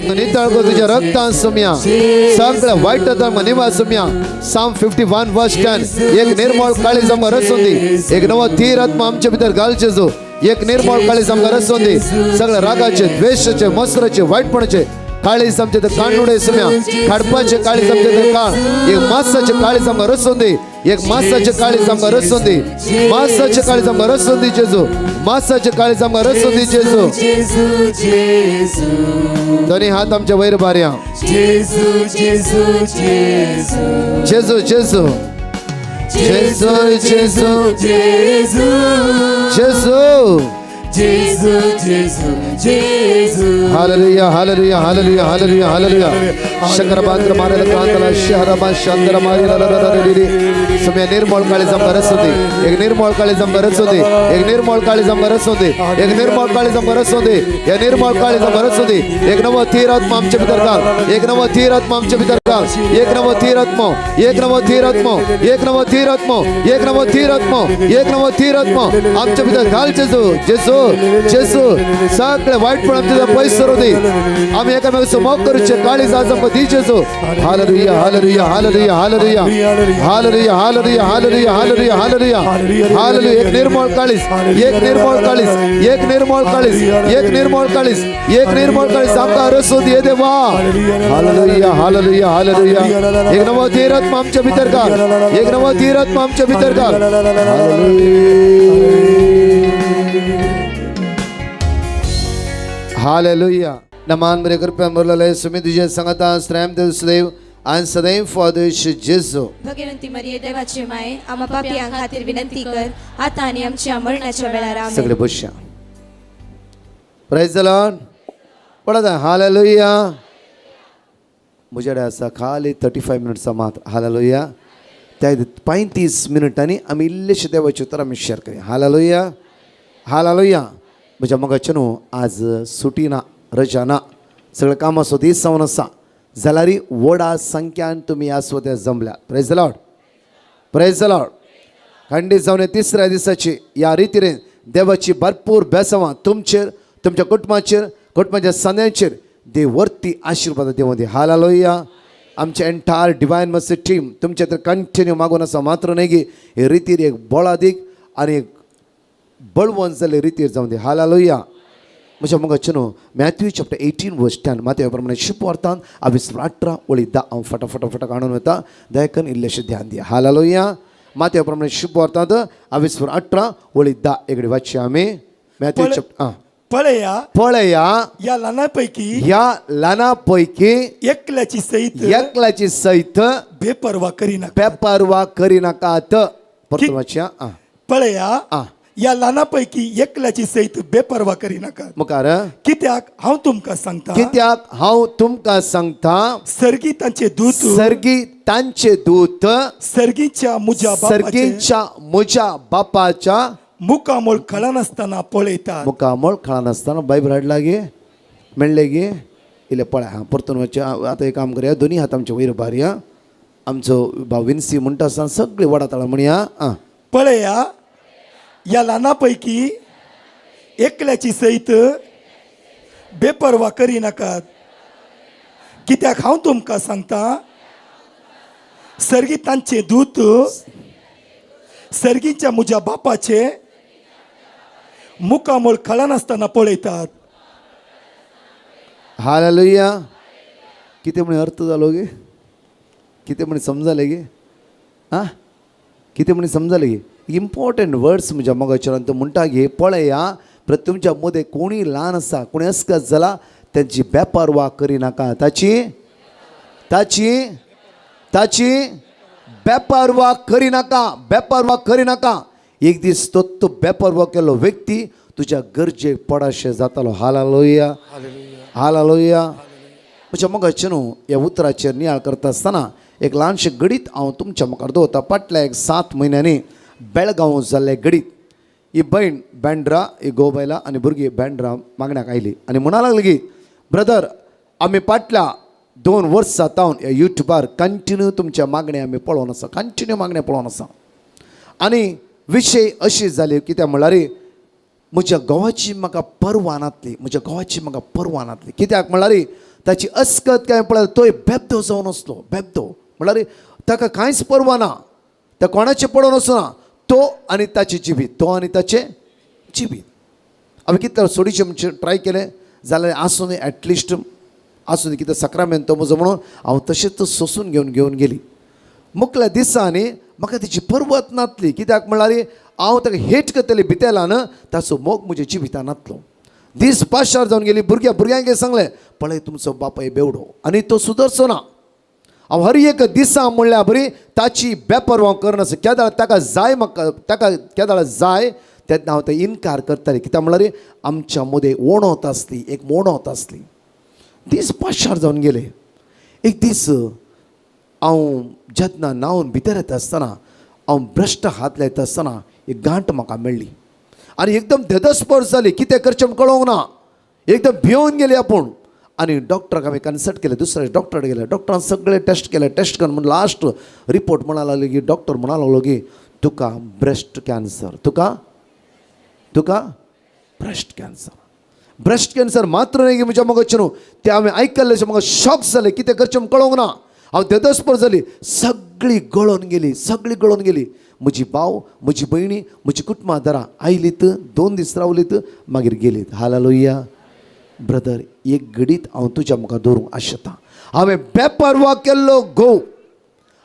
आमकां नितळ कर तुज्या रक्तान सुमया. सगळ्या वायट आमकां निवास सुमया. Psalm 51 verse 10. एक निर्मळ काळीज आमकां रचून दी. एक नवो थीर आत्मा आमच्या भितर घाल जेजू. एक निर्मळ काळीज आमकां रचून दी. सगळ्या रागाचे, द्वेषाचे, मसराचे, वाईटपणाचे काळीज आमचे तर कांडुडे सुम्या. खाडपाचे काळीज आमचे तर काळ. एक मासाचे काळीज आमकां रचून दी. एक मासाचे काळीज आमकां रचून दी. मासाचे काळीज आमकां रचून दी जेजू. मासाचे काळीज आमकां रचून दी जेजू. जेजू, जेजू. दोन्ही हात आमच्या वयर बारया. जेजू, जेजू, जेजू. जेजू, जेजू, जेजू, जेजू. जेजू. जेजू. जेजू, जेजू, जेजू. Hallelujah, hallelujah, hallelujah, hallelujah, hallelujah. शंकरबांद्र मारेल क्रांतला शहरमा शंकर मारेल. सुम्या, निर्मळ काळीज आमकां रचून दी. एक निर्मळ काळीज आमकां रचून दी. एक निर्मळ काळीज आमकां रचून दी. एक निर्मळ काळीज आमकां रचून दी. या निर्मळ काळीज आमकां रचून दी. एक नवो थीर आत्मा आमच्या भितर घाल. एक नवो थीर आत्मा आमच्या भितर घाल. एक नवो थीर आत्मा, एक नवो थीर आत्मा, एक नवो थीर आत्मा, एक नवो थीर आत्मा, एक नवो थीर आत्मा आमच्या भितर घाल जेजू, जेजू, जेजू. सगळे वाईटपण आमच्या पयस करू दे. आम्ही एकामेकांचो मोग करूचे काळीज आज आमकां दी जेजू. Hallelujah, hallelujah, hallelujah, hallelujah, hallelujah, hallelujah, hallelujah, hallelujah, hallelujah, hallelujah. एक निर्मळ काळीज, एक निर्मळ काळीज, एक निर्मळ काळीज, एक निर्मळ काळीज, एक निर्मळ काळीज आमकां रचून दे देवा. Hallelujah, hallelujah, hallelujah. एक नवो थीर आत्मा आमच्या भितर घाल. एक नवो थीर आत्मा आमच्या भितर घाल. Hallelujah, hallelujah. नमान बरे कृपया मुरलेले सुमी तुझे सांगता स्त्रैम देव सदैव आणि सदैव फादर जेजू. भगिवंती मरिये, देवाची माये, आम्हा पापियां खातीर विनंती कर, आता आणि आमच्या मरणाच्या वेळार. आमेन. सगळे बसया. प्रेज the Lord. पडत. हालेलुया. म्हजेकडेन आसा खाली 35 मिनट्सां मात. हालेलुया. त्या 35 मिनटांनी आमी इल्लेशे देवाचे उतर आमी शेअर करया. Hallelujah, hallelujah. म्हज्या मोगाचे न्हू, आज सुटी ना, रजा ना, सगळें काम दीस जावन आसा, जाल्यार व्हडा संख्यान तुमी ह्या सुवातेर जमल्या. Praise the Lord, praise the Lord. खंडीत जावन तिसऱ्या दिसाची ह्या रितीन देवाची भरपूर बेसांवां तुमचेर, तुमच्या कुटुंबाचेर, कुटुंबाच्या संद्यांचेर देव वर्ती आशिर्वाद देवूं दी. हालेलुया. आमचे एंटायर डिवायन मर्सी टीम तुमचे तर कंटिन्यू मागून आसा. मात्र न्हय गी हे रितीर एक बळादीक आनी एक बळवंत जाल्ले रितीर जावं दी. हालेलुया. म्हज्या मोगाचे न्हू, मॅथ्यू चॅप्टर 18 वर्स 10, मात्या प्रमाणे शुभवार्तान आवीस 18 वळी 10. हांव फटाफट फटा काडून वता. दयाकन इल्लेशें ध्यान दिया. हालेलुया. मात्या प्रमाणे शुभवार्तांत आवीस 18 वळी 10 एकडे वाचया आमी. मॅथ्यू चॅप्टर आं. पळया, पळया, या ल्हाना पैकी ह्या ल्हाना पैकी एकल्याची सहित एकल्याची सहित बेपर्वा करीनाका. बेपर्वा करिनाकात. परतून वाचया आं. पळया, या ल्हाना पैकी एकल्याची सहित बेपर्वा करीनाका. मुखार. कित्याक हांव तुमकां सांगता, कित्याक हांव तुमकां सांगता, सर्गी तांचे दूत, सर्गी तांचे दूत, सर्गीच्या मुज्या बापाचे सर्गीच्या म्हज्या बापाच्या मुखामोळ कळनासतना पळयतात. मुखामळ कळनासतना. बायबल हाडला गे? मेळ्ळे गे? इल्लें पळय. हां, परतून वचचें. आतां एक काम करया. दोनी हात आमचे वयर बारया. आमचो भाव विन्सी म्हणटा आसतना सगळी वडा ताळा म्हणया आं. पळया, या ल्हाना पैकी एकल्याची सहित बेपर्वा करीनाकात. कित्याक हांव तुमकां सांगता, सर्गी तांचे दूत सर्गीच्या मुज्या बापाचे मुखामोळ कळनासतना पळयतात. हालेलुया. कितें म्हण अर्थ जालो गे? कितें म्हण समजलें गे? आं, कितें म्हण समजलें गे? इम्पॉर्टंट वर्ड्स म्हज्या मोगाचेर. तो म्हणटा गे, पळया, तुमच्या मदें कोणूय ल्हान आसा, कोणी अस्कत जाला, तेंची बेपर्वा करिनाका. ताची ताची ताची बेपर्वा करिनाका, बेपर्वा करिनाका. एक दीस तो तो बेपर्वा केल्लो व्यक्ती तुज्या गरजेक पडाशें जातालो. Hallelujah, hallelujah. म्हज्या मोगाचे न्हू, ह्या उतराचेर नियाळ करता आसतना एक ल्हानशें घडीत हांव तुमच्या मुखार दवरता. फाटल्या एक 7 म्हयन्यांनी बेळगांव जाल्लें घडीत. ही भयण बँड्रा, ही घोव बायला आनी भुरगीं बँड्रा मागण्याक आयली आनी म्हणा लागली की, ब्रदर, आमी फाटल्या 2 वर्सां जावन ह्या युट्यूबार कंटिन्यू तुमच्या मागणे आमी पळोवन आसा, कंटिन्यू मागणे पळोवन आसा. आनी विशय अशी जाली, कित्याक म्हणल्यार म्हज्या घोवाची म्हाका पर्वा नातली, म्हज्या घोवाची म्हाका पर्वा नातली. कित्याक म्हणल्यार ताची अस्कत काय पळय तोय बेबदो जावन आसलो. बेबदो म्हणल्यार ताका कांयच परवा ना, त्या कोणाचें पडोवन वचना, तो आनी ताचें जिवीत, तो आनी ताचें जिवीत. हांवें कितले सोडीचें म्हणचे ट्राय केलें जाल्यार आसूं न्ही, एटलिस्ट आसूं न्ही, कितें साक्रामेंत तो म्हजो म्हणून हांव तशेंच सोसून घेवन घेवन गेली. मुखल्या दिसांनी म्हाका तिची पर्वत नातली. कित्याक म्हणल्यार हांव ताका हेट करतली भितेलान ताचो मोग म्हज्या जिवितान नातलो. दीस पाशार जावन गेली. भुरग्या भुरग्यांक सांगलें, पळय तुमचो बापाय बेवडो आनी तो सुदरचो ना. हांव हर एक दिसा म्हणल्यार बरी ताची बेपरवां करनासो. केदाळ ताका जाय म्हाका, ताका केदाळ जाय तेन्ना हांव ते इनकार करतालें. कित्याक म्हणल्यार आमच्या मदें ओणोत आसली, एक मोणोत आसली. दीस पाशार जावन गेले. एक दीस हांव जेन्ना न्हांवन भितर येता आसतना, हांव भ्रश्ट हात लायता आसतना एक गांठ म्हाका मेळ्ळी आनी एकदम धदस्पर जाली. कितें करचें म्हूण कळोंक ना, एकदम भियोवन गेली आपूण. आनी डॉक्टराक हांवें कन्सल्ट केलें, दुसऱ्या डॉक्टराक गेले. डॉक्टरान सगळे टेस्ट केले. टेस्ट करून म्हण लास्ट रिपोर्ट म्हणा लागलो की, डॉक्टर म्हणा लागलो की तुका ब्रेस्ट कॅन्सर, तुका तुका ब्रेस्ट कॅन्सर. ब्रेस्ट कॅन्सर मात्र न्ही की म्हज्या मोगाचें न्हू, तें हांवें आयकल्लें म्हाका शॉक जालें. कितें करचें म्हूण कळोंक ना. हांव देदस्पर जाली, सगळी गळोन गेली, सगळी गळोन गेली. म्हजी भाव, म्हजी भयणी, म्हजी कुटुंबां दारां आयलीत, 2 दीस रावलीत, मागीर गेलीत. हालेलुया. ब्रदर, एक घडीत हांव तुज्या मुखार दवरूंक आशेतां. हांवें बेपरवा केल्लो घोव,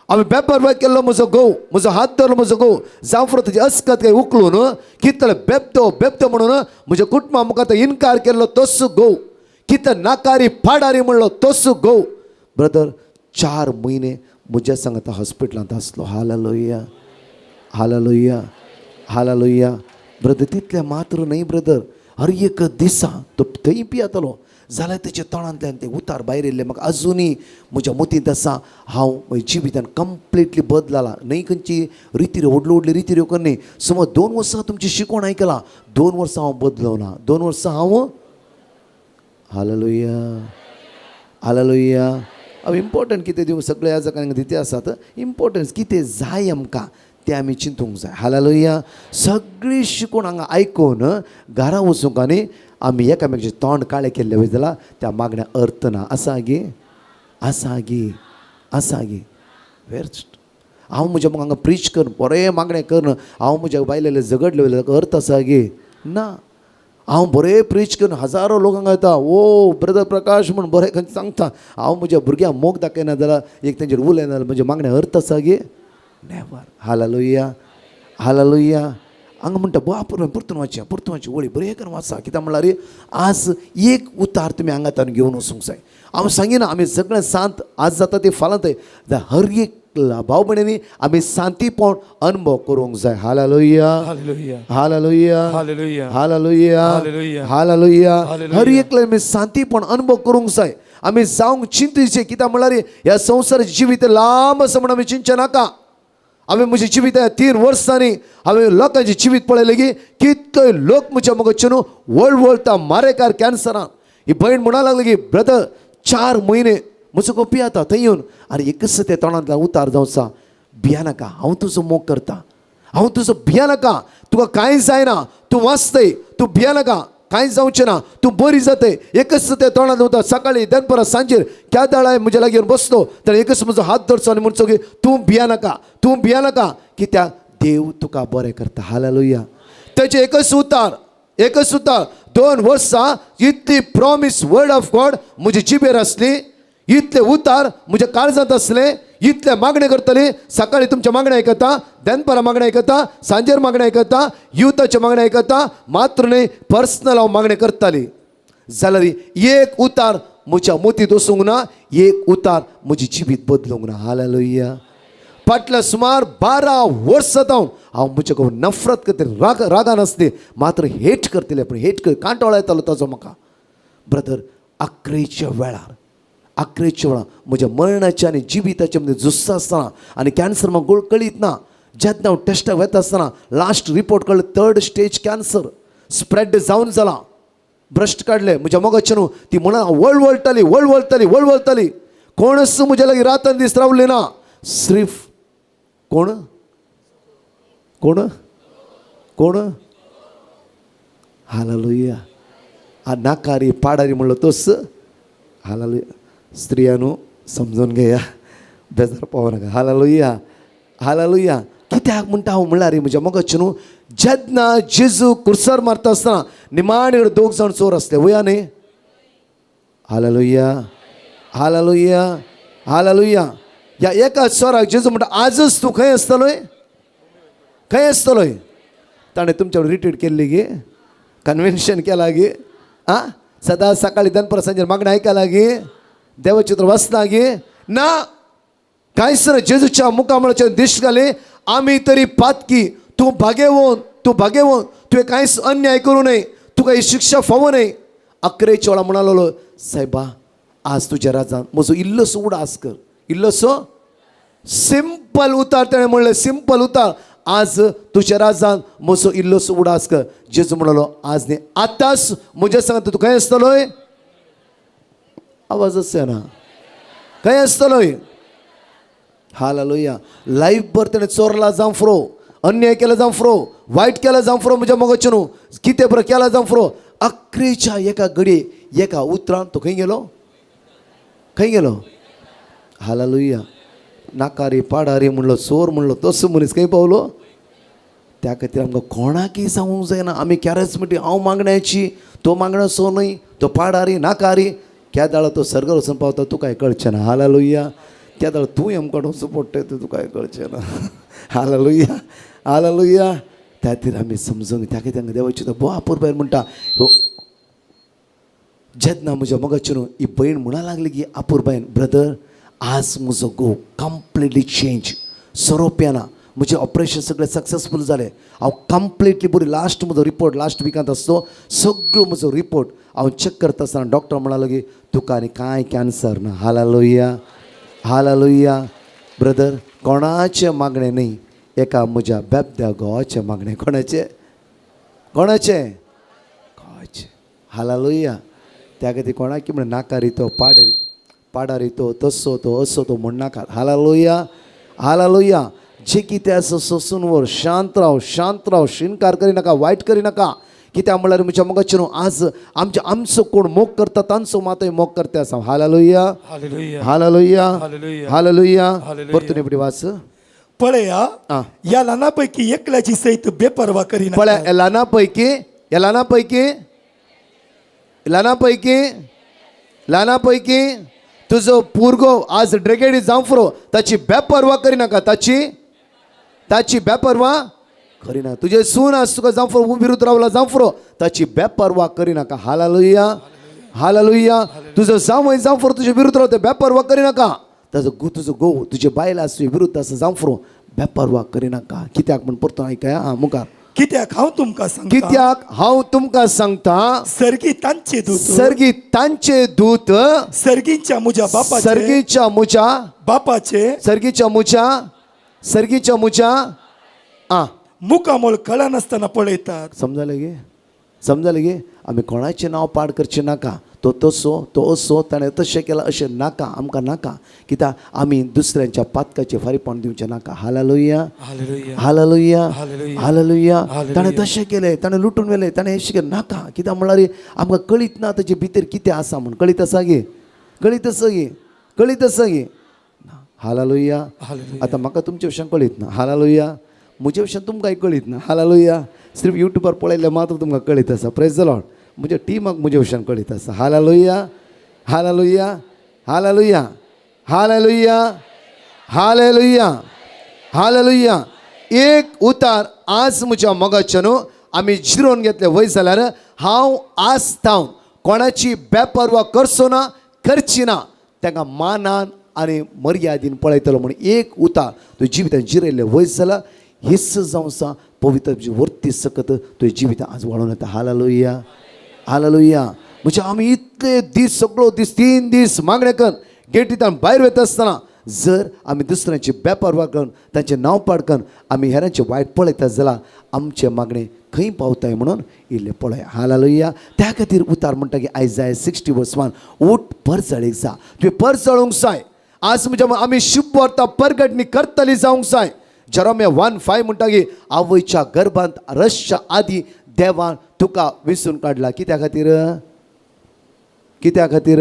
हांवें बेपरवा केल्लो म्हजो घोव, म्हजो हात धरलो म्हजो घोव, जावं फुडें तुजी अस्कत काय उखलून कितले बेबदो बेबदो म्हणून म्हज्या कुटुंबा मुखार तो इनकार केल्लो तोच घोव, कितले नाकारी पाडारी म्हणलो तोच घोव. ब्रदर, 4 म्हयने म्हज्या सांगाता हॉस्पिटलांत आसलो. Hallelujah, hallelujah, hallelujah. ब्रदर, तितलें मात्र न्हय ब्रदर, हर एक दिसा तो थंय पियेतालो जाल्यार तेच्या तोंडांतल्यान ते उतार भायर येयल्ले म्हाका अजुनूय म्हज्या मतींत आसा. हांव म्हज्या जिवितान कंप्लिटली बदलला. न्हय खंयची रिती व्हडल्यो व्हडल्यो रिती कर न्ही. समज 2 वर्सां तुमची शिकवण आयकलां, 2 वर्सां हांव बदलना, 2 वर्सां हांव. Hallelujah, hallelujah. हांव इम्पोर्टंट कितें दिवंक सगळे ह्या जाग्यांक दिते आसात. इम्पोर्टन्स कितें जाय आमकां तें आमी चिंतूंक जाय. हालेलुया. सगळी शिकवण हांगा आयकून घरा वचूंक आनी आमी एकामेकाचें तोंड काळें केल्लें वयता जाल्यार त्या मागण्या अर्थ ना. आसा गे, आसा गे, आसा गे. वेस्ट. हांव म्हज्या हांगा प्रीच करून बरें मागणें करून हांव म्हज्या बायलें झगडलें वयलें अर्थ आसा गे ना. हांव बरें प्रीच करून हजारो लोक हांगा येता, ओ ब्रदर प्रकाश म्हूण बरें खंय सांगता. हांव म्हज्या भुरग्यांक मोग दाखयना जाल्यार, एक तेंचेर उलयना जाल्यार म्हजें मागणें अर्थ आसा गे? नेवर. Hallelujah, hallelujah. हांगा म्हणटा बापूर परतून वाचया, परतून वाचया वळी बरें करून वाचा. कित्याक म्हणल्यार आज एक उतार तुमी हांगा ताणें घेवन वचूंक जाय. हांव सांगिना आमी सगळें सांत आज जाता ते फाल्यां थंय हर एक भाव भयणींनी आमी शांतीपण अनुभव करूंक जाय. Hallelujah, hallelujah, hallelujah, hallelujah, hallelujah, hallelujah, hallelujah. Hallelujah. हर एकल्यान आमी शांतीपण अनुभव करूंक जाय. आमी जावंक चिंतचे. कित्याक म्हणल्यार ह्या संवसाराचें जिवीत लांब आसा म्हूण आमी चिंतचें नाका. हांवें म्हज्या जिविता 3 वर्सांनी हांवें लोकांचें जिवीत पळयलें की कितले लोक म्हज्या मुखार न्हू वळवळटा मारेकार कॅन्सरान. ही भयण म्हणा लागली की ब्रदर 4 म्हयने म्हजो गो पियेता थंय येवन आनी एकच ते तोंडांतल्यान उतार जावचा, भिया नाका, हांव तुजो मोग करता, हांव तुजो भिया नाका, तुका कांय जायना, तूं वाचतय, तूं भिया नाका, कांय जावचें ना, तूं बरी जातय. एकच ते तोंडांत उतार सकाळी दनपरां सांजेर त्या दाळाय म्हज्या लागीं येवन बसलो तर एकच म्हजो हात धरचो आनी म्हणचो की तूं भिया नाका, तूं भिया नाका, कित्याक देव तुका बरें करता. हालेलुया. तेचें एकच उतार, एकच उतार 2 वर्सां इतली प्रॉमीस वर्ड ऑफ गॉड म्हजे जिबेर आसली, इतले उतार म्हज्या काळजांत आसले, इतले मागणें करतली. सकाळी तुमच्या मागणें आयकता, दनपरां मागणें आयकता, सांजेर मागणें आयकता, युथाचें मागणें आयकता, मात्र न्हय पर्सनल हांव मागणें करताली. जाल्यार एक उतार म्हज्या मोतींत वचूंक ना, एक उतार म्हजी जिवीत बदलूंक ना. हालेलुया. फाटल्या सुमार 12 वर्सां जावन हांव म्हज्या कडेन नफरत करतले, राग रागान आसली मात्र हेट करतले, पूण हेट कर कांटोळो येतालो ताजो म्हाका. ब्रदर, अकरेच्या वेळार, अकरेच्या वेळार म्हज्या मरणाच्या आनी जिविताच्या मदीं झुजता आसतना आनी कॅन्सर म्हाका गोळ कळीत ना. जेन्ना हांव टेस्टाक वता आसतना लास्ट रिपोर्ट कळ्ळें 3rd stage cancer spread जावन जाला. ब्रस्ट काडलें म्हज्या मोगाचें न्हू ती म्हणा वळवळटाली, वळवळटाली, वळवळटाली. कोणच म्हज्या लागीं रातन दीस रावले ना. सिर्फ कोण कोण कोण. हालेलुया. हा नाकारी पाडारी म्हणलो तोच. हालेलुया. स्त्रियांनो, समजून घेया, बेजार पावो नाका. Hallelujah, hallelujah. कित्याक म्हणटा हांव म्हणल्यार म्हज्या मोगाचे न्हू, जेन्ना जेजू कुर्सार मारता आसतना निमाणे कडेन दोग जाण चोर आसले, वया न्ही? Hallelujah, hallelujah, hallelujah. ह्या एका चोराक जेजू म्हणटा, आजच तूं खंय आसतलोय? खंय आसतलोय? ताणें तुमच्या रिट्रीट केल्ली गे? कन्व्हेन्शन केला गे? आं, सदां सकाळी दनपार सांजेर मागणें आयकला गे? देवचित्र वाचना गे? ना, कांयच ना. जेजूच्या मुखामळाचेर दिश्ट घाली, आमी तरी पातकी, तूं भागेवन, तूं भागेवन, तुवें कांयच अन्याय करूं नये, तुका ही शिक्षा फावो न्हय. अकरेच्या वेळा म्हणालो, सायबा, आज तुज्या राजान म्हजो इल्लोसो उडास कर. इल्लोसो सिंपल उतार ताणें म्हणलें, सिंपल उतार, आज तुज्या राजान म्हजो इल्लोसो उडास कर. जेजू म्हणलो, आज न्ही, आतांच म्हज्या सांगता तूं खंय आसतलोय? आवाजच येना. खंय आसतलोय? हालेलुया. लायफ भर ताणें चोरला जावं फ्रो, अन्याय केला जावं फ्रो, वायट केला जावं फ्रो, म्हज्या मोगाचें न्हू, कितें बरें केला जावं फ्रो, अकरेच्या एका घडये एका उतरान तो खंय गेलो? खंय गेलो? हालेलुया. नाकारी पाडारी म्हणलो, चोर म्हणलो, तसो मनीस खंय पावलो? त्या खातीर आमकां कोणाकय सांगूंक जायना आमी कॅरिस्मेटीक, हांव मागण्याची, तो मागण्याचो न्हय, तो पाडारी नाकारी. केदाळा तो सर्गार वचून पावता तुका कळचें ना. हालेलुया. केदाळ तूं आमकां वचूं पडटा तें तुका कळचें ना. Hallelujah, hallelujah. त्या खातीर आमी समजूंक, त्या खातीर हांगा देवाची तो भोव अपुरबायेन म्हणटा ह्यो. जेन्ना म्हज्या मोगाचे न्हू, ही भयण म्हणा लागली की अपुरबायेन, ब्रदर, आज म्हजो घोव कंप्लिटली चेंज, सोरो पियेना, म्हजें ऑपरेशन सगळें सक्सेसफूल जालें, हांव कंप्लिटली बरी. लास्ट म्हजो रिपोर्ट लास्ट विकांत आसतो, सगळो म्हजो रिपोर्ट हांव चॅक करता आसतना डॉक्टर म्हणालो की तुका आनी कांय कॅन्सर ना. Hallelujah, hallelujah. ब्रदर, कोणाचें मागणें न्ही, एका म्हज्या बेबद्या घोवाचें मागणें. कोणाचें? कोणाचें? घोवाचें. हालेलुया. त्या खातीर कोणाकी म्हण नाकारी तो, पाडारी पाडारी तो, तसो तो, असो तो म्हण नाका. Hallelujah, hallelujah. जे कितें आसा सोसून व्हर, शांत राव, शांत राव, शिनकार करी नाका, वायट करी नाका. कित्याक म्हणल्यार म्हज्या मोगाचे न्हू, आज आमचे आमचो कोण मोग करता तांचो मातय मोग करता आसा. Hallelujah. Hallelujah. Hallelujah. Hallelujah. Hallelujah. Hallelujah. परतून एकटी वाच. पळया, आं. या ल्हानापैकी एकल्याची सहित बेपर्वा करीना. पळय, ह्या ल्हाना पैकी, ह्या ल्हाना पैकी, ल्हाना पैकी, ल्हाना पैकी, तुजो पुरगो आज ड्रेगेडी जावं फुरो, ताची बेपर्वा करिनाका. ताची ताची बेपर्वा करिना. तुजे सून आज तुका जावं फुरो विरुद्ध रावला जावं फुरो, ताची बेपर्वा करिनाका. Hallelujah, hallelujah. तुजो जावंय जावं फुरो तुजे विरुद्ध रावता, बेपर्वा करिनाका. ताजो गो, तुजो घोव, तुजे बायल आस तुजे विरुद्ध आसा जावं फुरो, बेपर्वा करिनाका. कित्याक म्हण परतून आयकया. आं, मुखार. कित्याक हांव तुमकां सांगता, कित्याक हांव तुमकां सांगता, सर्गी तांचे दूत, सर्गी तांचे दूत, सर्गीच्या मुज्या बापाचे, सर्गीच्या मुच्या, बापाचे, सर्गीच्या मुच्या, सर्गीच्या मुच्या आ मुखामोळ कळनासतना पळयतात. समजलें गे? समजलें गे? आमी कोणाचें नांव पाड करचें नाका. तो तसो, तो असो, ताणें तशें केलां, अशें नाका आमकां, नाका. कित्याक आमी दुसऱ्यांच्या पातकाचें फारीपण दिवचें नाका. Hallelujah. Hallelujah. Hallelujah. Hallelujah. Hallelujah. Hallelujah. ताणें तशें केलें, ताणें लुटून व्हेलें, ताणें अशें केलें, नाका. कित्याक म्हणल्यार आमकां कळीत ना ताचे भितर कितें आसा म्हूण. कळीत आसा गे? कळीत आसा गे? कळीत आसा गे? हालेलुया. हालेलुया. आतां म्हाका तुमचे विशयान कळीत ना. हालेलुया. म्हजे विशयान तुमकांय कळीत ना. हालेलुया. सिर्फ युट्यूबार पळयल्लें मात्र तुमकां कळीत आसा. प्रेज the Lord. म्हज्या टिमाक म्हजे विशयान कळीत आसा. Hallelujah, hallelujah, hallelujah, hallelujah, hallelujah, hallelujah. एक उतार आज म्हज्या मोगाचें न्हू, आमी जिरोवन घेतले वय जाल्यार हांव आज थावन कोणाची बेपर्वा करचो ना, करची ना, तांकां मानान आनी मर्यादीन पळयतलो म्हूण एक उतार तुज्या जिवितान जिरयल्लें वय जाल्यार हेच जावन आसा पवित्र वरती सकत तुज्या जिवितान आज वाडोवन येता. Hallelujah, hallelujah. म्हणजे आमी इतले दीस, सगळो दीस, 3 दीस मागणें करून गेटींतल्यान भायर वयता आसतना जर आमी दुसऱ्यांची बेपर्वा करून, तांचें नांव पाड करून आमी हेरांचें वायट पळयता जाल्यार आमचें मागणें खंय पावताय म्हणून इल्लें पळय. हालेलुया. त्या खातीर उतार म्हणटा की आयजाय 60 वर्स 1, उठ, परजळीक जा, तुवें परजळूंक जाय. आज म्हणजे आमी शुभ परगटणी करतली जावंक जाय. जेरेमिया 1:5 म्हणटा की आवयच्या गर्भांत रसच्या आदी देवान तुका विसून काडला. कित्या खातीर? कित्या खातीर?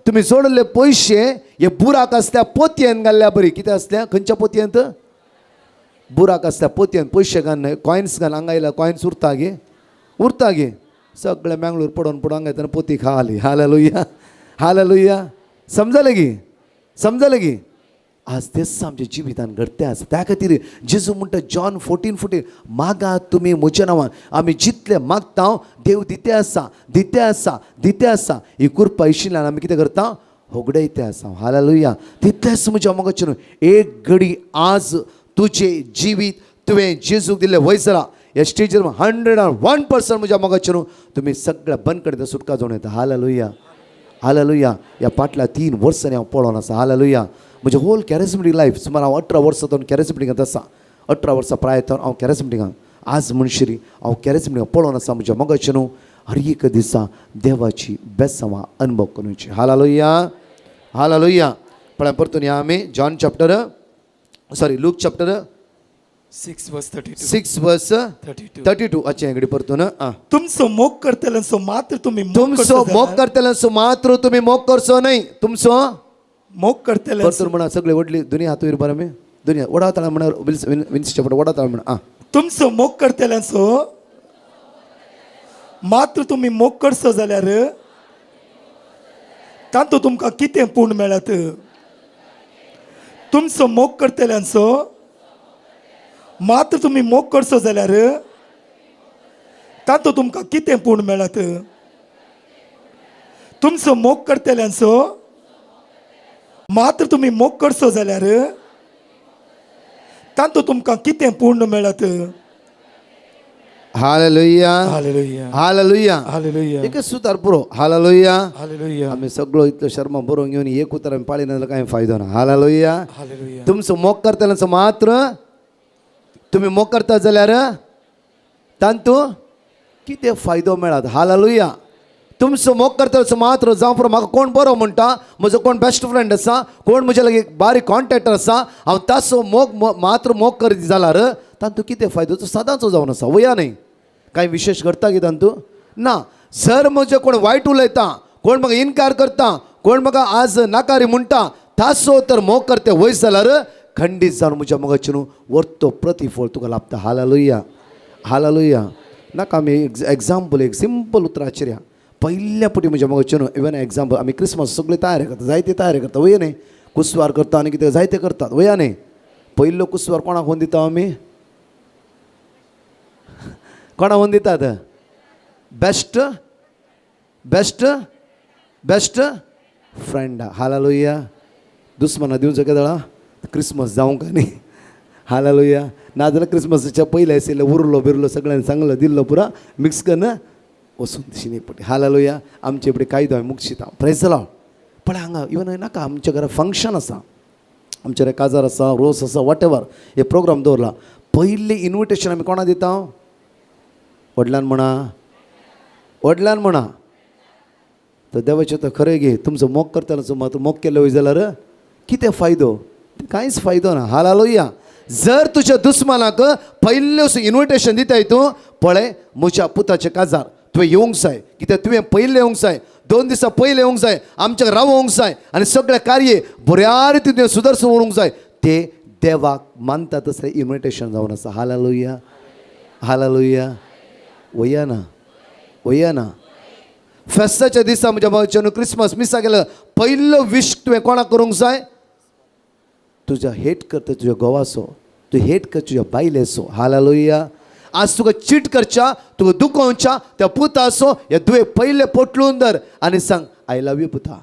तुमी जोडले पयशे हे बुराक आसल्या पोतयेन घाल्ल्या बरी. कितें आसल्या? खंयच्या पोतयेंत? बुराक आसल्या पोतयेन पयशे घालून, कॉयन्स घालून. हांगा आयल्या कॉयन्स उरता गे? उरता गे? सगळे मँगलोर पडोन पडोन हांगा येतना पोती खाली. Hallelujah, hallelujah. समजलें गी? समजलें गी? आज तेच आमच्या जिवितान घडते आसा. त्या खातीर जेजू म्हणटा जॉन 14:14, मागा तुमी म्हज्या नांवान. आमी जितले मागता, देव दिते आसा, दिते आसा, दिते आसा. ही कृपा आशिल्ल्यान आमी कितें करता? होगडयते आसा. हालेलुया. तितलेंच म्हज्या मोगाचें न्हू, एक घडी आज तुजें जिवीत तुवें जेजूक दिल्लें वयसरा ह्या स्टेजीर 101% म्हज्या मोगाचें न्हू, तुमी सगळ्या बंदखणींत सुटका जावन येता. Hallelujah, hallelujah. ह्या फाटल्या 3 वर्सांनी हांव पळोवन आसा. हालेलुया. म्हजें होल कॅरिस्मेटीक लायफ, सुमार हांव 18 वर्सां जावन कॅरिस्मेटिकांत आसा. 18 वर्सां प्राय जावन हांव कॅरिस्मेटिकांत. आज म्हणशीर हांव कॅरिस्मेटिकां पळोवन आसा. म्हज्या मोगाचें न्हू, हर एक दिसा देवाची बेसांवां अनुभव करूची. Hallelujah, hallelujah. पळय, परतून या आमी John chapter, sorry, Luke chapter 6 verse 32. 6 verse 32. 32. अच्छा, इकडे परतून आं. तुमचो मोग करतल्यांचो मात्र तुमी मोग तुमचो करचो मोग जाल्यार- करतल्यांचो मात्र तुमी मोग करचो न्हय. तुमचो मोग करतल्यांचो परतून म्हणा सगळे. व्हडली दुनिया हातूर बरं मी दुनिया वडा ताळा म्हणा. विन्सीच्या फुडें वडा ताळा म्हणा आं. तुमचो मोग करतल्यांचो मात्र तुमी मोग करचो जाल्यार तातूंत तुमकां कितें पूण मेळत? तुमचो मोग करतल्यांचो मात्र तुमी मोग करचो जाल्यार तातूंत तुमकां कितें पूण मेळत? तुमचो मोग करतल्यांचो मात्र तुमी मोग करचो जाल्यार तातूंत तुमकां कितें पूर्ण मेळत? Hallelujah. Hallelujah. Hallelujah. Hallelujah. एकच सुतार पुरो. हालेलुया. हालेलुया. आमी सगळो इतलो शर्मा बरोवन घेवन एक उतर आमी पाळिना जाल्यार कांय फायदो ना. हालेलुया. हालेलुया. तुमचो मोग करतल्यांचो मात्र तुमी मोग करता जाल्यार तांतू कितें फायदो मेळत? हालेलुया. तुमचो मोग करतलो मात्र जावं पुरो, म्हाका कोण बरो म्हणटा, म्हजो कोण बेस्ट फ्रेंड आसा, कोण म्हज्या लागीं बारीक कॉन्टेक्टर आसा, हांव ताचो मोग मात्र मोग करीत जाल्यार तातूंत कितें फायदो? तो सदांचो जावन आसा वया न्हय. कांय विशेश घडटा की तातूंत ना. जर म्हजें कोण वायट उलयता, कोण म्हाका इनकार करता, कोण म्हाका आज नाकारी म्हणटा, ताचो तर मोग करते वयस जाल्यार खंडीत जावन म्हज्या मोगाचें न्हू वर्तो प्रतिफळ तुका लाभता. Hallelujah, hallelujah. नाका आमी एग्जाम्पल, एक सिंपल उतराचेर या. पयल्या पुटी म्हज्या मोगाचें न्हू, इवन एग्जाम्पल, आमी क्रिसमस सगळे तयारी करता, जायते तयारी करता वय न्ही? कुसवार करता आनी कितें जायते करतात वया न्ही? पयलो कुसवार कोणाक होवन दिता आमी? कोणाक होवन दितात? बेस्ट बेस्ट बेस्ट फ्रेंडा. हालेलुया. दुस्मना दिवचो केदळा क्रिसमस जावंक न्ही. हालेलुया. नाजाल्यार क्रिसमसाच्या पयले आशिल्ले उरलो बिरलो सगळ्यांनी सांगलो दिल्लो पुरा मिक्स करून वचून तशी पडटी. हालेलुया. आमचे फुडें कायदो हांवें मुक्षिता. प्रेज लाव. पळय, हांगा इवन नाका, आमच्या घरा फंक्शन आसा, आमच्या घरा काजार आसा, रोस आसा, what ever हे प्रोग्राम दवरला, पयलें इन्विटेशन आमी कोणा दिता? व्हडल्यान म्हणा, व्हडल्यान म्हणा. तर देवाचें तर खरें गे, तुमचो मोग करतना मात्र मोग केलो वय जाल्यार कितें फायदो? कांयच फायदो ना. हालेलुया. जर तुज्या दुस्मानाक पयलें इन्विटेशन दिताय तूं, पळय म्हज्या पुताचें काजार, तुवें येवंक जाय. कित्याक तुवें पयलें येवंक जाय, 2 दिसां पयलें येवंक जाय, आमच्या रावोंक जाय आनी सगळें कार्य बऱ्या रितीन तुवें सुदर्शन व्हरूंक जाय. ते देवाक मानता तसलें इन्विटेशन जावन आसा. Hallelujah, hallelujah. वया ना? वया ना? फेस्ताच्या दिसा म्हज्या भावाच्यान क्रिसमस मिसा गेलो, पयलो विश तुवें कोणाक करूंक जाय? तुज्या हेट करता तुज्या घोवाचो, तूं हेट कर तुज्या बायलेचो. हालेलुया. आज तुका चीट करच्या, तुका दुखोवच्या त्या पुताचो हे तुवें पयले पोटलून धर आनी सांग, I love you पुता.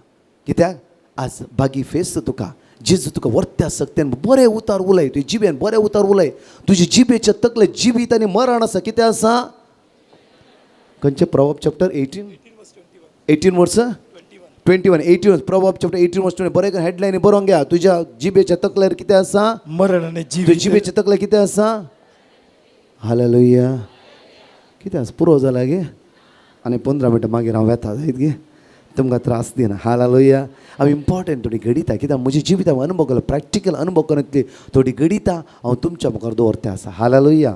कित्याक आज बागी फेस्त तुका जेजू तुका वर्त्या सकतेन बरें उतार उलय. तुजे जिबेन बरें उतार उलय. तुजे जिबेच्या तकले जिवीत आनी मरण आसा. कितें आसा? खंयचें? Proverb chapter 18, 18 verse 21. 18, Proverb chapter 18 verse 20. बरें हेडलायन बरोवन घ्या. तुज्या जिबेच्या तकलेर कितें आसा? मरण आनी तुज्या जिवीत. जिबेच्या तकलेर कितें आसा? हालेलुया. कितें आसा? पुरो जाला गे आनी 15 मिनटां मागीर हांव वेता जायत गे, तुमकां त्रास दिना. हालेलुया. हांव इम्पॉर्टंट थोडी घडिता, कित्याक म्हज्या जिवितांत अनुभव केलो, प्रॅक्टिकल अनुभव करून थोडी घडिता हांव तुमच्या मुखार दवरते आसा. हालेलुया.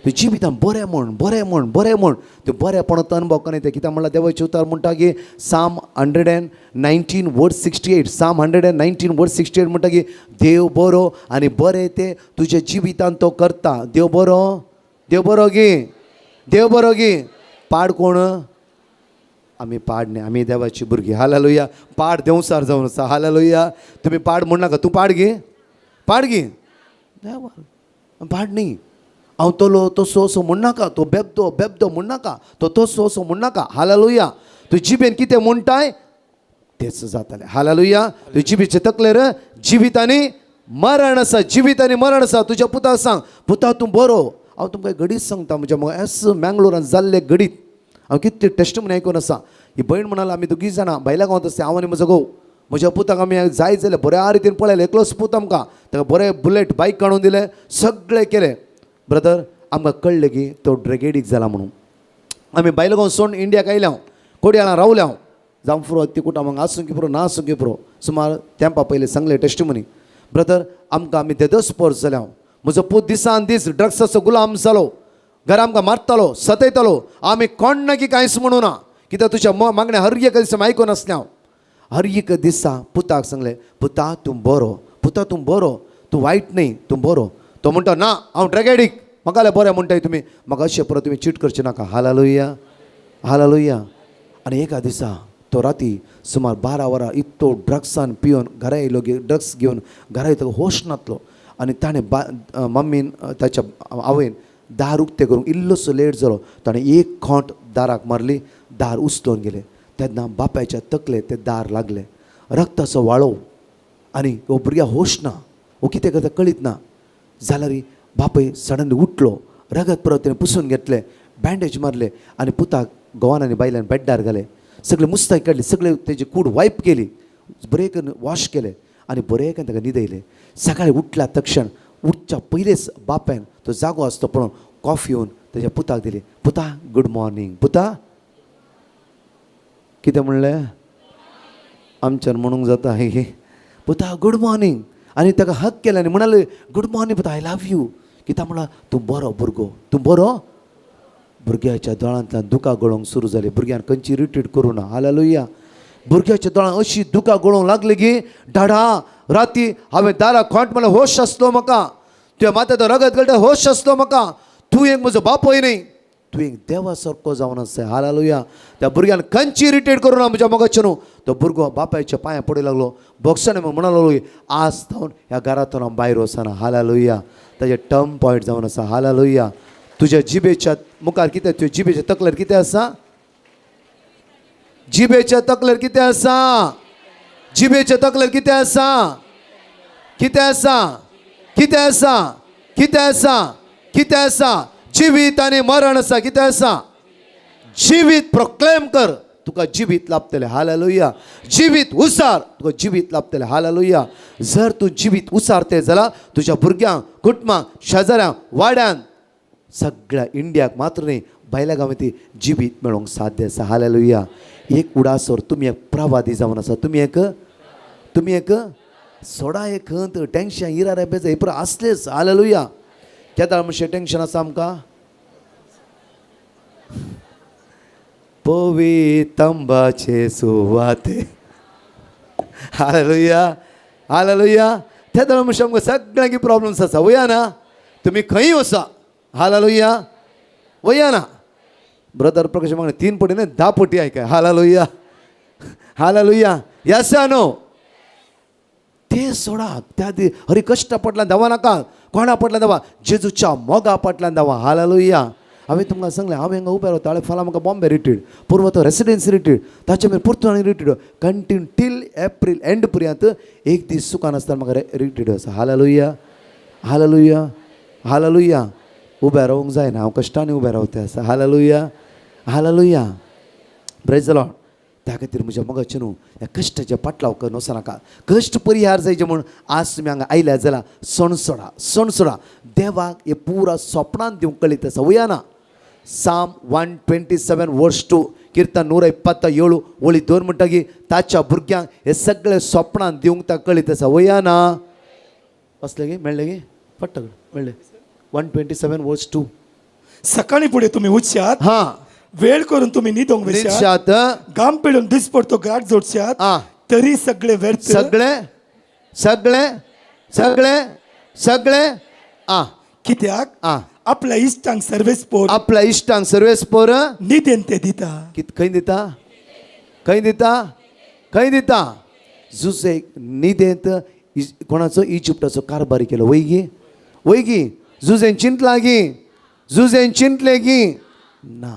तूं जिवितान बरें म्हण, बरें म्हण, बरें म्हण. तूं बरेंपणाचो अनुभव करून येता. कित्याक म्हणल्यार देवाचें उतर म्हणटा की Psalm 119 verse 68, Psalm 119 verse 68 म्हणटा की देव बरो आनी बरें तें तुज्या जिवितान तो करता. देव बरो, देव बरो गी, देव बरो गी. पाड कोण? आमी पाड न्ही, आमी देवाची भुरगीं. हालेलुया. पाड देंवचार जावन आसा. हालेलुया. तुमी पाड म्हण नाका. तूं पाड गी, पाड गी, देवा पाड न्ही. हांव तलो तसो असो म्हण नाका. तो बेबदो बेबदो म्हण नाका. तो तसो असो म्हण नाका. हालेलुया. तूं जिबेन कितें म्हणटाय तेच जातालें. हालेलुया. तूं जिबेचे तकलेर जिवीत आनी मरण आसा, जिवीत आनी मरण आसा. तुज्या पुताक सांग, पुता तूं बरो. हांव तुमकां घडीत सांगता, म्हज्या मग एस मँगलोरान जाल्ले घडीत हांव कितले टेस्टमनी आयकून आसा. ही भयण म्हणाल, आमी दोगी जाणां भायल्या गांवांत आसता, हांव आनी म्हजो घोव. म्हज्या पुताक आमी जाय जाल्यार बऱ्या रितीन पळयलें. एकलोच पूत आमकां, ताका बरें बुलेट बायक काडून दिलें, सगळें केलें. ब्रदर, आमकां कळ्ळें की तो ड्रग एडिक्ट जाला म्हणून. आमी भायलो गांव सोडून इंडियाक आयल्या हांव, कोडयाळां रावल्या हांव, जावं पुरो ती कुटां हांगा आसूं की पुरो, ना आसूं की पुरो. सुमार तेंपा पयलीं सांगलें टेस्टिमनी. ब्रदर, आमकां आमी देदस्पोर जाल्या हांव. म्हजो पूत दिसान दीस ड्रग्साचो गुलाम जालो. घरा आमकां मारतालो, सतयतालो. आमी कोण ना की कांयच म्हणू ना, कित्याक तुज्या मागण्या हर एक दिसा आयकून आसलें हांव. हर एक दिसा पुताक सांगलें, पुता तूं बरो, पुता तूं बरो, तूं वायट न्ही, तूं बरो. तो म्हणटा, ना, हांव ड्रग एडिक्ट. म्हाका जाल्यार बरें म्हणटाय तुमी, म्हाका अशें परत तुमी चीट करचें नाका. Hallelujah, hallelujah. आनी एका दिसा तो राती सुमार 12 वरां इतलो ड्रग्सान पिवन घरा येयलो गे, ड्रग्स घेवन घरा येतलो होश नातलो. आनी ताणें बा मम्मीन, ताच्या आवयन दार उक्तें करूंक इल्लोसो लेट जालो. ताणें एक खोंट दाराक मारली, दार उचलून गेलें. तेन्ना बापायच्या तकलेर तें दार लागलें, रक्ताचो वाळो. आनी हो भुरग्या होश ना, हो कितें करता कळीत ना. जाल्यार बापूय सडनली उठलो, रगत परत तेणें पुसून घेतलें, बँडेज मारले आनी पुताक घोवान आनी बायल्यान बेड्डार घाले. सगळे मुस्ताय काडली, सगळे तेजी कूड वायप केली, बरें करून वॉश केलें आनी बरें करून ताका न्हिदयलें. सकाळी उठल्या तक्षण, उठच्या पयलींच बापायन तो जागो आसतो पळोवन कॉफी येवन तेज्या पुताक दिली. पुता, गूड मॉर्निंग. पुता, कितें म्हणलें? आमच्यान म्हणूंक जाता हे? पुता, गूड मॉर्निंग. आनी ताका हग केलें आनी म्हणाले, गूड मॉर्निंग पुता, I love you. कित्याक म्हणला, तूं बरो भुरगो, तूं बरो. भुरग्याच्या दोळ्यांतल्यान दुकां गळोवंक सुरू जाली. भुरग्यान खंयची रिट्रीट करूं ना. हालेलुया. भुरग्याच्या दोळ्यांत अशी दुकां गळोवंक लागली की, डाडा, राती हांवें दारा खोंट म्हणल्यार होश आसलो म्हाका, तुज्या माथ्याचो रगत गळटा होश आसलो म्हाका. तूं एक म्हजो बापूय न्ही, तूं एक देवा सारको जावन आसा. हालेलुया. त्या भुरग्यान खंयची इरिटेट करूं ना. म्हज्या मोगाचें न्हू, तो भुरगो बापायच्या पांयां पडूं लागलो. बोगसाणे म्हणूंक लागलो की आज थावन ह्या घरांतून हांव भायर वचना. हालेलुया. ताजे टर्न पॉयंट जावन आसा. हालेलुया. तुज्या जिबेच्या मुखार कितें? तुज्या जिबेच्या तकलेर कितें आसा? जिबेच्या तकलेर कितें आसा? जिबेच्या तकलेर कितें आसा? कितें आसा? कितें आसा? कितें आसा? कितें आसा? जिवीत आनी मरण आसा. कितें आसा? जिवीत प्रोक्लेम कर, तुका जिवीत लाभतलें. हालेलुया. जिवीत उसार, तुका जिवीत लाभतलें. हालेलुया. जर तूं जिवीत उसारते जाल्यार तुज्या भुरग्यांक, कुटुंबाक, शेजाऱ्यांक, वाड्यान, सगळ्या इंडियाक मात्र न्ही, भायल्या गांवांत जिवीत मेळोवंक साध्य आसा. हालेलुया. एक उडासोर तुमी एक प्रवादी जावन आसा. तुमी एक सोडा, एक खंत, टेंशन, इरार, बेजार हे पुरो आसलेच. हालेलुया. केदाळ मातशें टेंशन आसा आमकां. पवी तंबाचे सुवाते. Hallelujah, hallelujah. तेदळ मातशें आमकां सगळ्यांकी प्रॉब्लम्स आसा. वया ना, तुमी खंयी वसा. हालेलुया. वया ना, ब्रदर प्रकाश मागणे तीन पटी न्ही, 10 पटी आयकाय. Hallelujah, hallelujah. Yes no? ते सोडा. त्या दी हरी कश्टा पडल्यान धांवा नाका, कोणा पडल्यान धांवा, जेजूच्या मोगा फाटल्यान धांवा. हालेलुया. हांवें तुमकां सांगलें, हांव हांगा उबें रावता. फाल्यां म्हाका बॉम्बे रिट्रीट, पूर्व तो रेसिडेन्सी रिट्रीट, ताचे मागीर परतून आनी retreat continue till April end पर्यंत. एक दीस चुकान आसतना म्हाका रिट्रीट आसा. Hallelujah, hallelujah, hallelujah. उबें रावूंक जायना, हांव कश्टांनी उबें रावते आसा. Hallelujah, hallelujah. Praise the Lord. त्या खातीर म्हज्या मोगाचें न्हू, ह्या कश्टाचे पाटलाव करून वचो नाका. कश्ट परिहार जायचे म्हूण आज तुमी हांगा आयल्या जाल्यार सणसणा, सणसणा. देवाक हे पुरा सोपणान दिवंक कळीत आसा. वया ना? Psalm 127 verse 2, कीर्तन 127 ओळी 2 म्हणटा की ताच्या भुरग्यांक हे सगळे सोपणान दिवंक ताका कळीत आसा. वया ना? असलें गी मेळ्ळें गी? फट्ट मेळ्ळें. 127 verse 2. सकाळी फुडें तुमी उठशात, हा. वेळ करून तुम्ही न्हिदोंक वेशात, निशात, घाम पिळून दिसपडतो गाठ जोडशात, हा. तरी सगळे व्यर्थ. सगळे सगळे सगळे सगळे आ. कित्याक आ. आपल्या इश्टांक सर्वेस्पोर आपल्या इश्टांक सर्वेस पोर निदेन ते दिता. कित खंय दिता, खंय दिता, खंय दिता? जुजे निदेंत कोणाचो इजिप्टाचो कारभार केलो. वय गी, वय गी? जुजेन चिंतला गी? जुजेन चिंतले गी ना?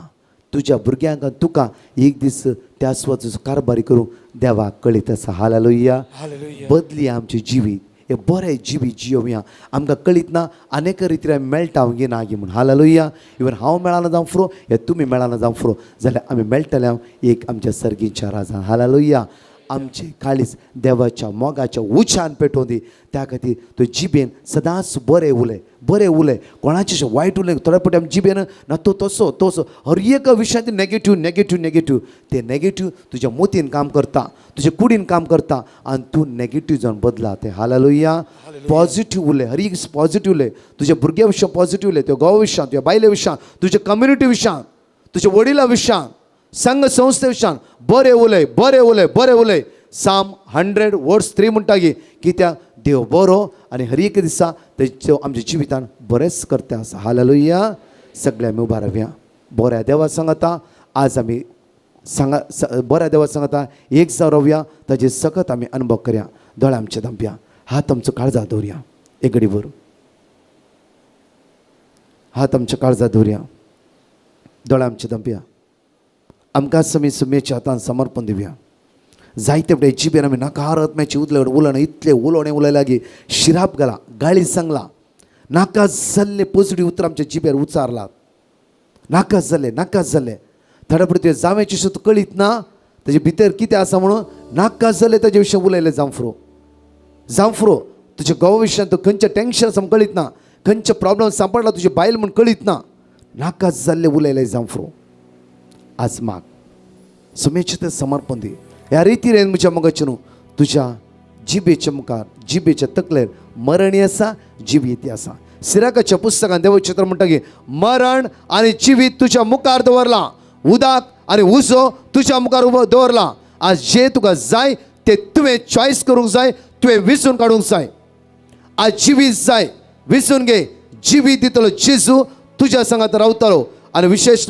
तुज्या भुरग्यांक आनी तुका एक दीस त्या सुवातेचो कारभारी करूंक देवाक कळीत आसा. हालेलुया. हालेलुया. बदली आमचें जिवीत, हे बरें जिवीत जियोवया. आमकां कळीत ना अनेक रितीन आमी मेळटा गी ना गी म्हूण. हालेलुया. इवन हांव मेळना जावं फ्रो, हे तुमी मेळना जावं फ्रो, जाल्यार आमी मेळटले हांव एक आमच्या सर्गीच्या राजान. हालेलुया. आमचें काळीज देवाच्या मोगाच्या उच्यान पेटोवन दी. त्या खातीर तो जिबेन सदांच बरें उलय, बरें उलय, कोणाचें अशें वायट उलय. थोड्या फावटी आमी जिबेन ना तो तसो तसो हर एका विशयांत नेगेटीव नेगेटीव नेगेटीव. ते नेगेटीव तुज्या मोतीन काम करता, तुज्या कुडीन काम करता आनी तूं नेगेटीव जावन बदला तें. हालेलुया. पॉझिटीव उलय, हर एक पॉझिटीव उलय. तुज्या भुरग्या विशयान पॉझिटीव उलय, तुज्या घोवा विशयान, तुज्या बायले विशयान, तुज्या कम्युनिटी विशयान, तुज्या वडिला विशयान, संघ संस्थे विशयान बरें उलय, बरें उलय, बरें उलय. साम 100 वर्स 3 म्हणटा की कित्याक देव बरो आनी हर एक दिसा तेचो आमच्या जिवितान बरेंच करता आसा. हालेलुया. सगळे आमी उबा रावया. बऱ्या देवा सांगता आज आमी सांगा, बऱ्या देवा सांगता एक जावन रावया, ताजे सकत आमी अनुभव करया. दोळे आमचे धांपया, हात आमचो काळजा दवरया. एक घडी भर हात आमच्या काळजा दवरया, दोळे आमचे धांपया. आमकां समी सुमेच्या हातान समर्पण दिवया. जायते फुडें जिबेन आमी नकारात्म्याची उदले उलोवणें इतलें उलोवणें उलयला की शिराप घाला, गाळी सांगला, नाका जाल्ले पोजडी उतरां आमच्या जिबेर उचारला. नाका जाल्ले, नाका जाल्ले. थोड्या फुडें तुवें जावें सुद्दां कळीत ना ताजे भितर कितें आसा म्हणून नाका जाल्लें ताजे विशय उलयलें. जावं जावं तुज्या घोवा विशयान तूं खंयचें टेंशन आसा म्हूण कळीत ना, खंयचें प्रॉब्लम सांपडला तुजी बायल म्हूण कळीत ना, नाका जाल्लें उलयलें. जावं आज माग सुमेचें तें समर्पण दी. ह्या रितीन म्हज्या मोगाचें न्हू तुज्या जिबेच्या मुखार, जिबेच्या तकलेर मरणी आसा, जिवीत आसा. सिराकाच्या पुस्तकान देवचित्र म्हणटा की मरण आनी जिवीत तुज्या मुखार दवरलां, उदक आनी उजो तुज्या मुखार उबो दवरला. आज जे तुका जाय ते तुवें चॉयस करूंक जाय, तुवें विचून काडूंक जाय. आज जिवीत जाय, विचून घे. जिवीत दितलो जेजू तुज्या सांगात रावतलो. आनी विशेश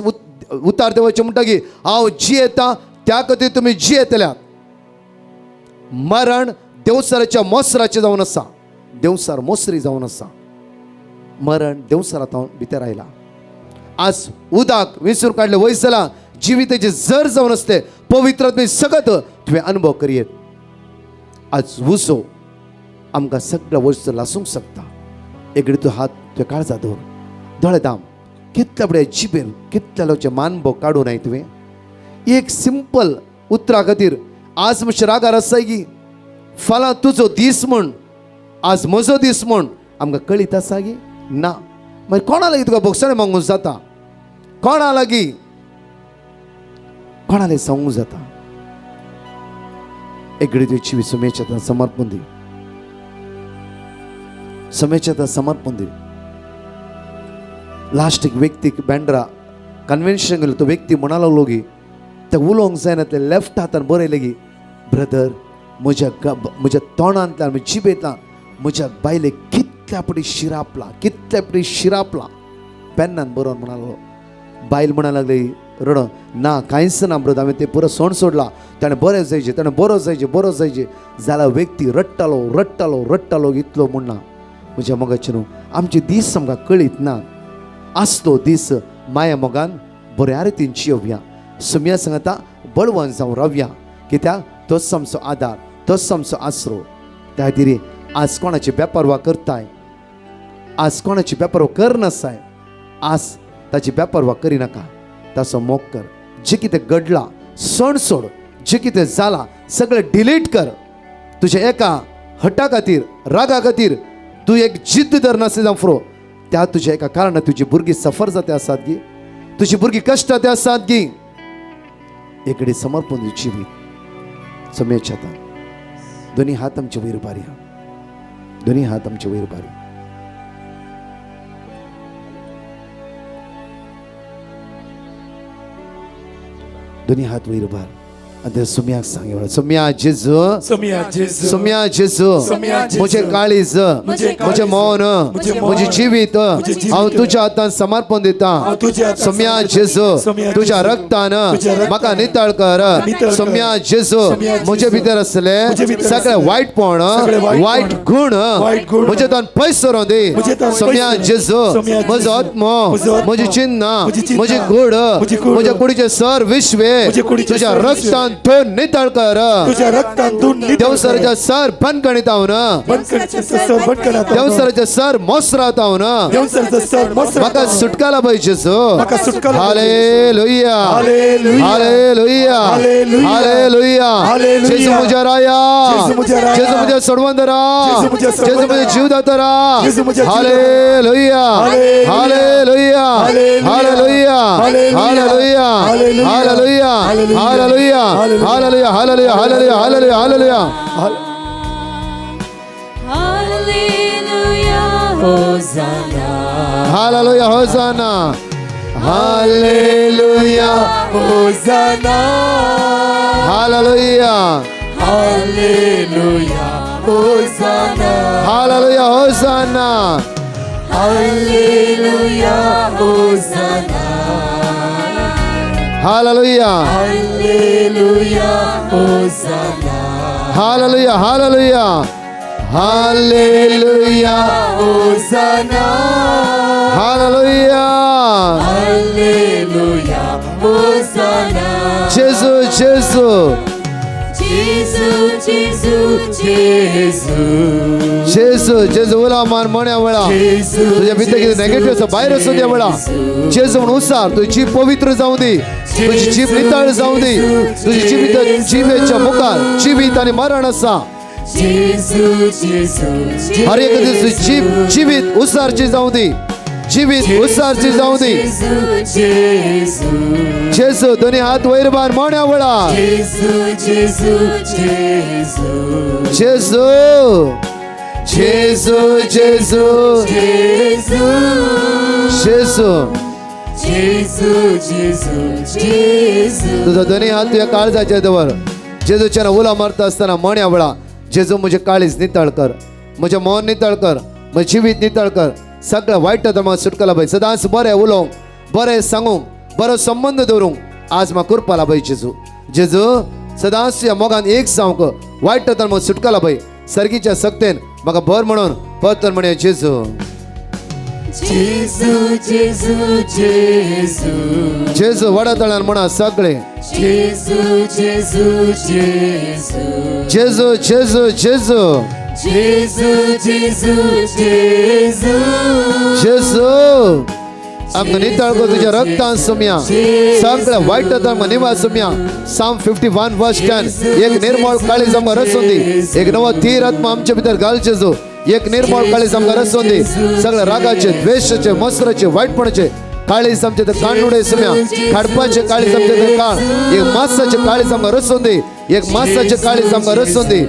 उतार देवाचें म्हणटा की हांव जियेता त्या खातीर तुमी जियेतल्या. मरण देवसाराच्या मोसराचें जावन आसा, देवसार मोसरी जावन आसा. मरण देवसारांत भितर आयला. आज उदक विसरून काडलें वयर जाला, जिविताचे जर जावन आसते पवित्र तुमी सगत तुवें अनुभव करयेत. आज उजो आमकां सगळ्या वस्त लासूंक शकता. एकडे तूं हात तुवें काळजा दवर, दोळे दाम. कितल्या बरे जिबेन कितल्या लोकांचे मानभोग काडूं नाय तुवें एक सिंपल उतरा खातीर. आज मातशें रागार आसाय की फाल्यां तुजो दीस म्हण, आज म्हजो दीस म्हण आमकां कळीत आसा की ना. मागीर कोणा लागीं तुका भोगसणें मागूंक जाता? कोणा लागीं, कोणा लागीं सांगूंक जाता? एकडे तुजी सुमेच्या हातान समर्पण दी, समेच्या हातान समर्पण दी. लास्ट एक व्यक्तीक बँड्रा कन्व्हेन्शन गेलो, तो व्यक्ती म्हणा लागलो की ते उलोवंक जायना, ते लेफ्ट हातान बरयलें की ब्रदर म्हज्या म्हज्या तोंडांतल्यान, म्हज्या जिबेंतल्यान म्हज्या बायलेक कितल्या पटी शिरापला, कितल्या पटी शिरापला. पेन्नान बरोवन म्हणा लागलो. बायल म्हणा लागली रडोन, ना कांयच ना ब्रदर, हांवें तें पुरो सोंड सोडला, ताणें बरें जायचें, ताणें बरो जायचें, बरो जायचें. जाल्यार व्यक्ती रडटालो रडटालो रडटालो इतलो म्हणना. म्हज्या मोगाचें न्हू आमचे दीस आमकां कळीत ना. आसलो दीस माया मोगान बऱ्या रितीन जियोवया. सुम्या सांगता बळवंत जावं रावया, कित्याक तोच आमचो आदार, तोच आमचो आसरो. त्या खातीर आज कोणाची बेपर्वा करताय, आज कोणाची बेपर्वा करनासाय, आज ताची बेपर्वा करिनाका. ताचो मोग कर. जें कितें घडलां सण सोड, जें कितें जालां सगळें डिलीट कर. तुज्या एका हटा खातीर, रागा खातीर तूं एक जिद्द धरनासली जावं फ्रो, त्या तुज्या एका कारणान तुजी भुरगीं सफर जाते आसात गी, तुजी भुरगीं कश्टां ते आसात गी. एकडे समर्पण जिवीत समेच्या हातान. दोनी हात आमचे वयर बारया, दोनी हात आमचे वयर बारया. दोनी हात वयर उबार आनी त्या सुम्याक सांग, सुम्या जेजू, सोमिया जेजू, सुम्या जेजू, सोम्या जेजू, म्हजें काळीज, म्हजें म्हजें मन, म्हजें मन, म्हजें जिवीत म्हजें जिवीत, हांव तुज्या हातान समर्पण दिता. हांव तुज्या हातान सोम्या समर्पण जेजू, सोम्या तुज्या जेजू, रक्तान तुज्या रक्तान म्हाका नितळ कर. नितळ कर. सोम्या जेजू, सोम्या जेजू, म्हजे भितर आसले म्हजे भितर सगळे आसले वायटपण, सगळे वायटपण, वायट गुण वायट गुण, म्हजे तान पयस सरों दी. म्हजे तान पयस सोम्या सरों दी. जेजू, सोम्या म्हजो जेजू, आत्मो, म्हजो आत्मो, म्हजी चिन्ह, म्हजी चिन्ह, म्हजी कूड, म्हजी कूड, म्हज्या कुडीचे सर विश्वे म्हज्या कुडीचे तुज्या सर विश्वे, रक्तान धुवन नितळ कर. तुझ्या रक्तान धुवन नितळ कर. देवसराच्या सर बनकणीत हांव, बनकणीचे सर बनकणात, देवसराच्या सर मोसरात हांव, देवसराचा सर मोसरात, म्हाका सुटकाला पाहिजे जेजू. म्हाका सुटका hallelujah, hallelujah, hallelujah, hallelujah, hallelujah. Hallelujah. जेजू म्हज्या राया, जेजू म्हज्या राया, जेजू म्हज्या सोडवंतरा, जेजू म्हज्या जेजू म्हज्या जीवदातरा. जेजू म्हज्या hallelujah, hallelujah, hallelujah, hallelujah, hallelujah, hallelujah, hallelujah, hallelujah, hallelujah, hallelujah, hallelujah, hallelujah, hallelujah, hallelujah. Hallelujah, hosanna. Hallelujah, hosanna. Hallelujah, hosanna, hallelujah, hallelujah, hosanna, hallelujah, hosanna. Hallelujah, hosanna, hallelujah, hallelujah, hosanna, hallelujah, hallelujah, hallelujah, hosanna, hallelujah. Hallelujah, hosanna. जेजू, जेजू, जेजू, जेजू, जेजू, जेजू, जेजू. उला मान म्हण्या वेळा जेजू, तुझ्या भितर कितें नेगेटिव्ह आसा भायर वचून त्या वेळा जेजू म्हणून उसार. तुजी जीभ पवित्र जावं दी, तुजी जीभ नितळ जावं दी. तुजी जिवीत जिवेच्या मुखार जिवीत आनी मरण आसा. जेजू, जेजू, हर एक दीस जीभ जिवीत उसारची जावं दी, जिवीत उसारची जावं दी. जेजू, जेजू. दोन्ही हात वयर बार म्हण्या वेळा. जेजू, जेजू, जेजू, जेजू, जेजू, जेजू, जेजू, जेजू. जेजू, जेजू, जेजू. तुझा दोन्ही हात तुझ्या काळजाच्या दवर. जेजूच्या उला मारता असताना म्हण्या वेळा, जेजू म्हजें काळीज नितळ कर, म्हजें मन नितळ कर, म्हजें जिवीत नितळ कर. सगळं वायट आतां म्हाका सुटकाला बाय. सदांच बरें उलोवंक, बरें सांगूंक, बरो संबंद दवरूंक आज म्हाका कृपा लाभय जेजू. जेजू सदांच तुज्या मोगान एक जावंक वायट आतां म्हाका सुटकाला बाय. सर्गीच्या सक्तेन म्हाका भर म्हणून परतून म्हणया जेजू. जेजू, जेजू, जेजू, जेजू. वडा तळ्यान म्हणा सगळे. जेजू, जेजू, जेजू, जेजू, जेजू, जेजू, जेजू, जेजू, जेजू, जेजू. आमकां नितळ कर तुज्या रक्तान सुम्या. सगळ्या वायट आमकां निवास सुम्या. साम 51 वर्स 10. एक निर्मळ काळीज आमकां रचून दी, एक नवो थीर आत्मा आमच्या भितर घाल जेजू. एक निर्मळ काळीज आमकां रचून दी. सगळ्या रागाचे, द्वेशाचे, मसराचे, वायटपणाचे काळीज आमचे तर कांड उडय सुम्या. खाडपाचे काळीज आमचे तर काळ. एक मासाचे काळीज आमकां रचून दी, एक मासाचे काळीज आमकां रचून दी.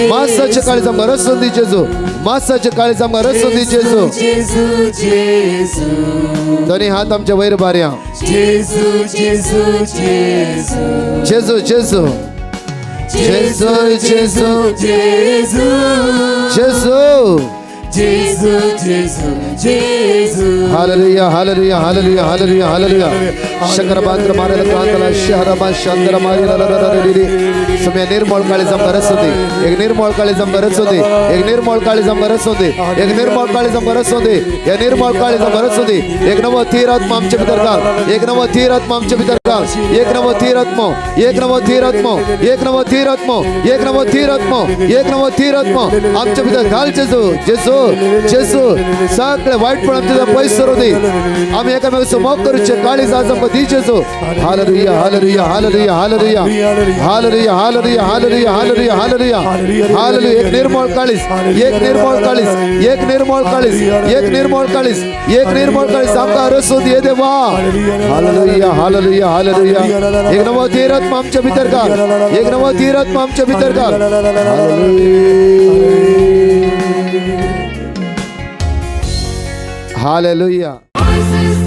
मासाचे काळीज आमकां रचून दी जेजू. मासाचे काळीज आमकां रचून दी जेजू. जेजू, जेजू, दोन्ही हात आमच्या वयर बारया. जेजू, जेजू, जेजू, जेजू, जेजू, जेजू, जेजू, जेजू, जेजू, जेजू, जेजू, जेजू. Hallelujah, hallelujah, hallelujah, hallelujah, hallelujah. Shankar मारेल कांतला शहरमा शंकर मारेल. सुम्या निर्मळ काळीज आमकां रचून दी, एक निर्मळ काळीज आमकां रचून दी, एक निर्मळ काळीज आमकां रचून दी, एक निर्मळ काळीज आमकां रचून दी. हे निर्मळ काळीज आमकां रचून दी. एक नवो थीर आत्मा आमच्या भितर घाल, एक नवो थीर आत्मा आमच्या भितर घाल. एक नवो थीर आत्मो, एक नवो थीर आत्मो, एक नवो थीर आत्मो, एक नवो थीर आत्मो, एक नवो थीर आत्मो आमच्या भितर घाल जेजू. जेजू, जेजू. सगळे वायटपण आमच्या पयस सरू दी. आमी एकामेकाचो मोग करूचे काळीज आज आमकां दी जेजू. Hallelujah, hallelujah, hallelujah, hallelujah, hallelujah, hallelujah, hallelujah, hallelujah, hallelujah, hallelujah. एक निर्मळ काळीज, एक निर्मळ काळीज, एक निर्मळ काळीज, एक निर्मळ काळीज, एक निर्मळ काळीज आमकां रसून दी देवा. Hallelujah, hallelujah, hallelujah. एक नवो धीरात्मा आमच्या भितर घाल, एक नवो धीरात्मा आमच्या भितर घाल. Hallelujah. Voices